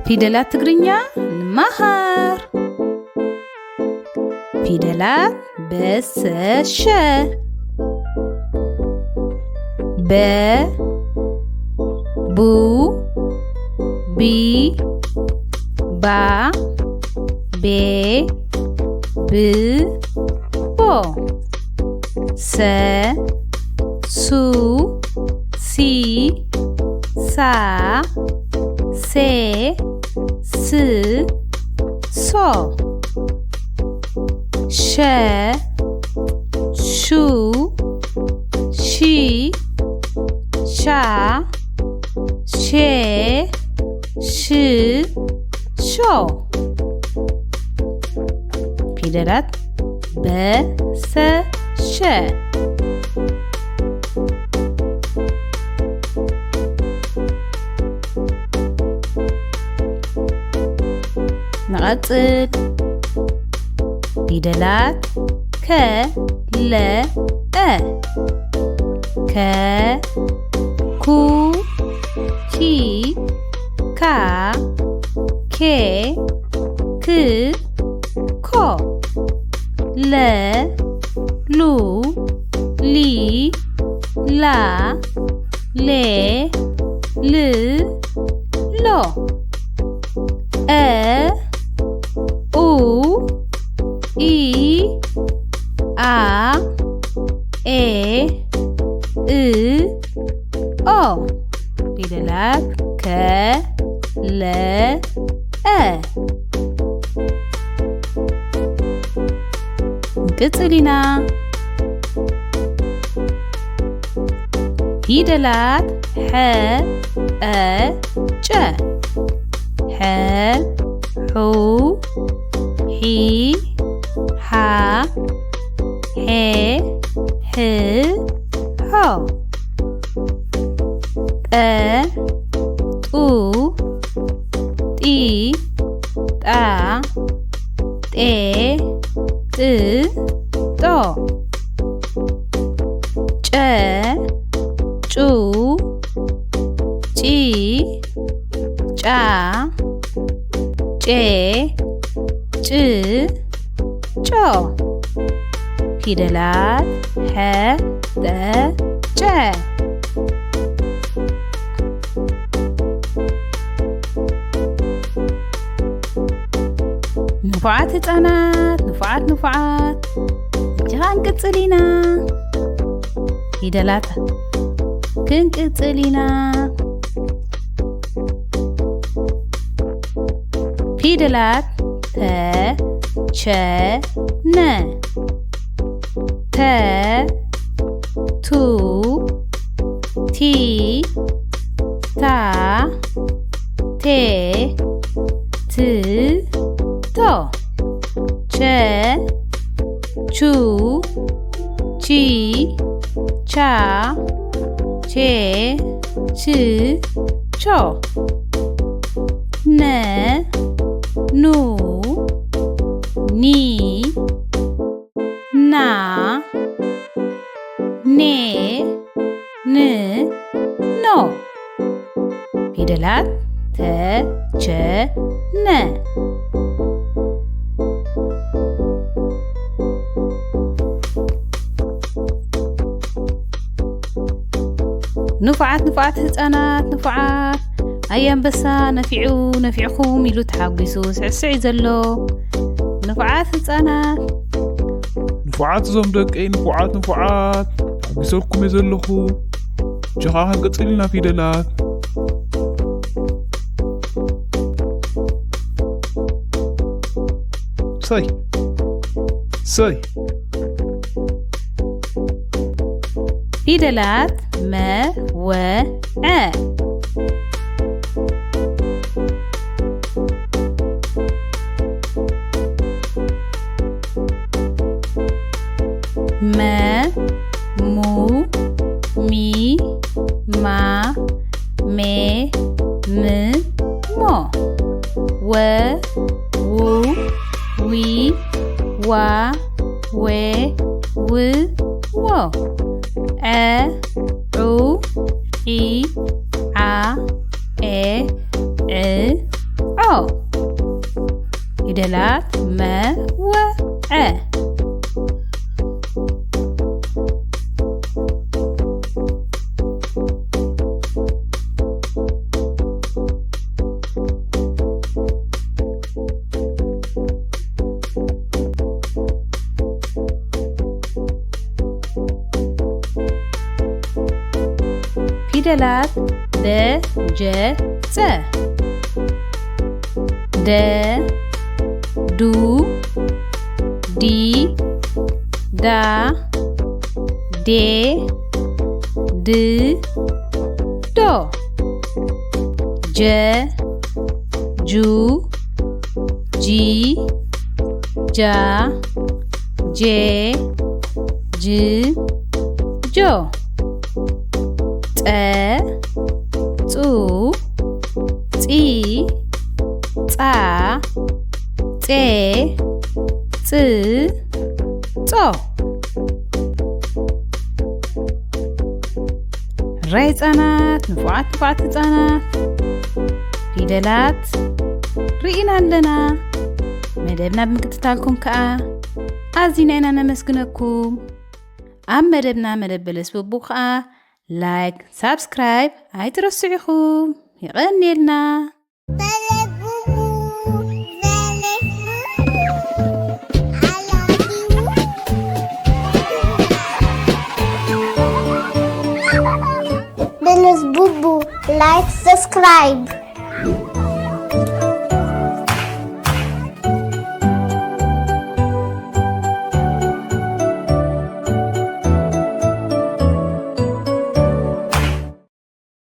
ፊደላት ትግርኛ ንመሃር። ፊደላት በሰሸ። በ፣ ቡ፣ ቢ፣ ባ፣ ቤ፣ ብ፣ ቦ። ሰ፣ ሱ፣ ሲ፣ ሳ፣ ሴ፣ ስ፣ ሶ። ሸ፣ ሹ፣ ሺ፣ ሻ፣ ሼ፣ ሽ፣ ሾ። ፊደላት በ፣ ሰ፣ ሸ። ንቐጽል። ፊደላት ከ፣ ለ፣ አ። ከ፣ ኩ፣ ኪ፣ ካ፣ ኬ፣ ክ፣ ኮ። ለ፣ ሉ፣ ሊ፣ ላ፣ ሌ፣ ል፣ ሎ። አ፣ ኡ፣ ኢ፣ ኣ፣ ኤ፣ እ፣ ኦ። ፊደላት ከ፣ ለ፣ አ። ንቅጽል ኢና። ፊደላት ሐ፣ ጠ፣ ጨ። ሐ፣ ሑ፣ ሒ፣ ሓ፣ ሔ፣ ህ፣ ሖ። ጠ፣ ጡ፣ ጢ፣ ጣ፣ ጤ፣ ጥ፣ ጦ። ጨ፣ ጩ፣ ጪ፣ ጫ፣ ጬ፣ ጭ፣ ጮ። ፊደላት ሐ፣ ጠ፣ ጨ። ንፉዓት ህጻናት፣ ንፉዓት፣ ንፉዓት። እጂ ኸኣ ክንቅጽል ኢና። ፊደላት ክንቅጽል ኢና። ፊደላት ተ፣ ቸ፣ ነ። ተ፣ ቱ፣ ቲ፣ ታ፣ ቴ፣ ት፣ ቶ። ቸ፣ ቹ፣ ቺ፣ ቻ፣ ቼ፣ ች፣ ቾ። ነ፣ ኑ፣ ኒ፣ ና፣ ኔ፣ ን፣ ኖ። ፊደላት ተ፣ ቸ፣ ነ። ንፉዓት፣ ንፉዓት ህጻናት፣ ንፉዓት። ኣየ ኣንበሳ ነፊዑ፣ ነፊዕኹም ኢሉ ተሓጒሱ ስዕስዕ እዩ ዘሎ። ንፉዓት ህጻናት። ንፉዓት እዞም ደቀይ፣ ንፉዓት፣ ንፉዓት። ተሓጒሰኩም እየ ዘለኹ። ሕጂ ኸዓ ክንቅጽል ኢና ፊደላት። ሰይ፣ ሰይ። ፊደላት መ፣ ወ፣ ዐ። መ፣ ሙ፣ ሚ፣ ማ፣ ሜ፣ ም፣ ሞ። ወ፣ ው፣ ዊ፣ ዋ፣ ዌ፣ ው፣ ዎ። ዐ፣ ዑ፣ ዒ፣ ዓ፣ ዔ፣ ዕ፣ ዖ። ፊደላት መ፣ ወ፣ ዐ። ፊደላት ደ፣ ጀ፣ ጸ። ደ፣ ዱ፣ ዲ፣ ዳ፣ ዴ፣ ድ፣ ዶ። ጀ፣ ጁ፣ ጂ፣ ጃ፣ ጄ፣ ጅ፣ ጆ። ጸ፣ ጹ፣ ጺ፣ ጻ፣ ጼ፣ ጽ፣ ጾ። ሕራይ ህጻናት፣ ንፉዓት ንፉዓት ህጻናት፣ ፊደላት ርኢና ኣለና። መደብና ብምክትታልኩም ከኣ ኣዚና ኢና ነመስግነኩም። ኣብ መደብና መደብ በለስ ብቡ ከኣ ላይክ፣ ሳብስክራይብ ኣይትረስዑ ኢኹም። የቐንየልና። በለስ ቡቡ፣ ላይክ፣ ሰብስክራይብ።